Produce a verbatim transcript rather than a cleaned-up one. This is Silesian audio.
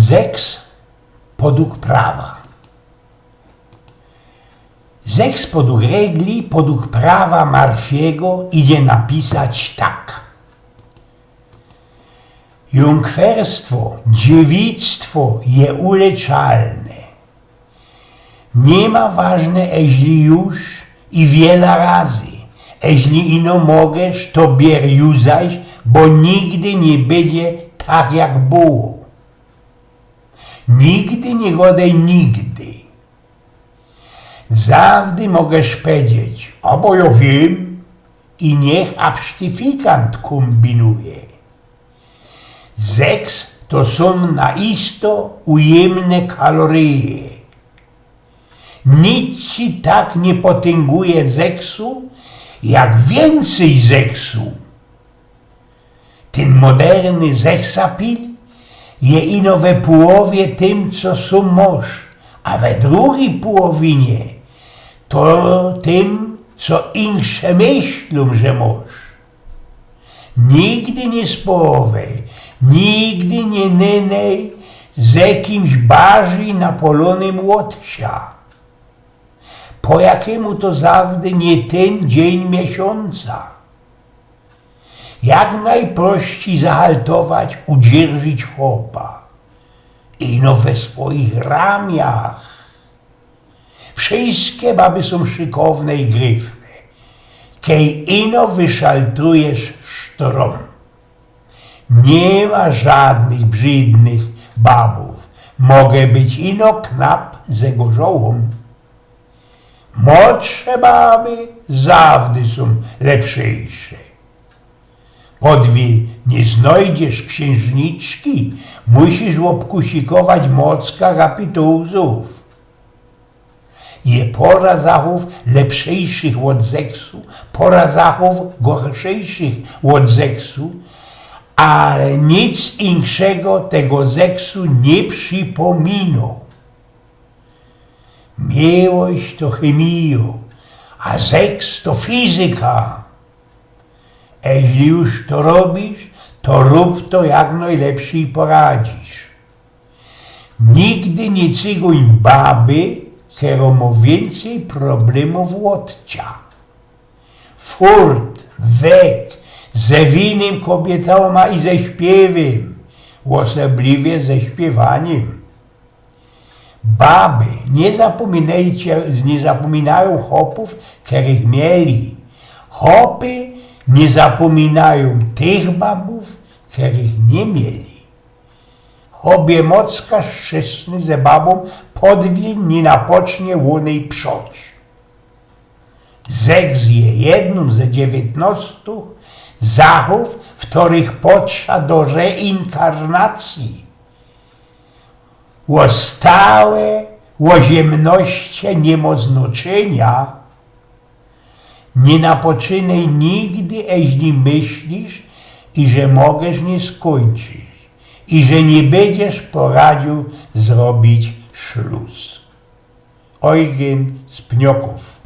Zeks podug prawa. Zeks podug regli, podug prawa Murphy'ego idzie napisać tak. Junkwerstwo, dziewictwo je uleczalne. Niy ma ważne, eźli już i wiela razy. Eźli ino mogasz, to bier ju zaś, bo nigdy niy bydzie tak, jak było. Nigdy niy godej nigdy. Zawdy mogasz pedzieć: „A bo jo wiym”, i niych absztyfikant kumbinuje. Zeks to sōm na isto ujymne kaloryje. Nic ci tak niy potynguje zeksu, jak wiyncyj zeksu. Tyn moderny zeksapil je ino we połowie tym, co sōm mosz, a we drugij połowinie to tym, co insze myślōm, że mosz. Nigdy niy społowej, nigdy niy nynej z jakimś bardzij napolonym ôd cia. Po jakimu to zawdy niy tyn dziyń miesiōnca. Jak nojproscij zahaltować, udzierżyć chopa. Ino we swoich ramiach. Wszyjske baby sōm szykowne i gryfne, kej ino wyszaltrujesz sztrom. Niy ma żodnych brzidnych babōw. Mogã być ino knap ze gorzołōm. Młodsze baby zawdy sōm lepszyjsze. Podwij niy znojdziesz ksiynżniczki, musisz ôbkusikować Mocka Rapituzōw. Je pora zachōw lepszyjszych ôd zeksu, pora zachōw gorszyjszych ôd zeksu, ale nic inkszego tego zeksu niy przipōmino. Miłość to chymijo, a zeks to fizyka. Eźli już to robisz, to rōb to jak nojlepszyj poradzisz. Nigdy niy cygōń baby, kerŏ mŏ wiyncyj problemōw ôd cia. Furt, wek, ze winym kobiytōma i ze śpiywym, ôsobliwie ze śpiywanym. Baby, niy zapōminejcie, niy zapōminajōm chopōw, kerych mieli. Chopy niy zapōminajōm tych babōw, kerych niy mieli. Chop je mocka szczesny ze babōm, podwij niy napocznie ô nyj przoć. Zeks je jednym ze dziewiytnŏstu zachōw, w kerych potrza do reinkarnacyje. Ôstałe ô ziymnoście niy mŏ znŏczynia. Niy napoczynyj nigdy, eźli myślisz, iże mogasz niy skōńczyć, iże niy bydziesz poradziōł zrobić szlus. Ojgyn z Pniokōw.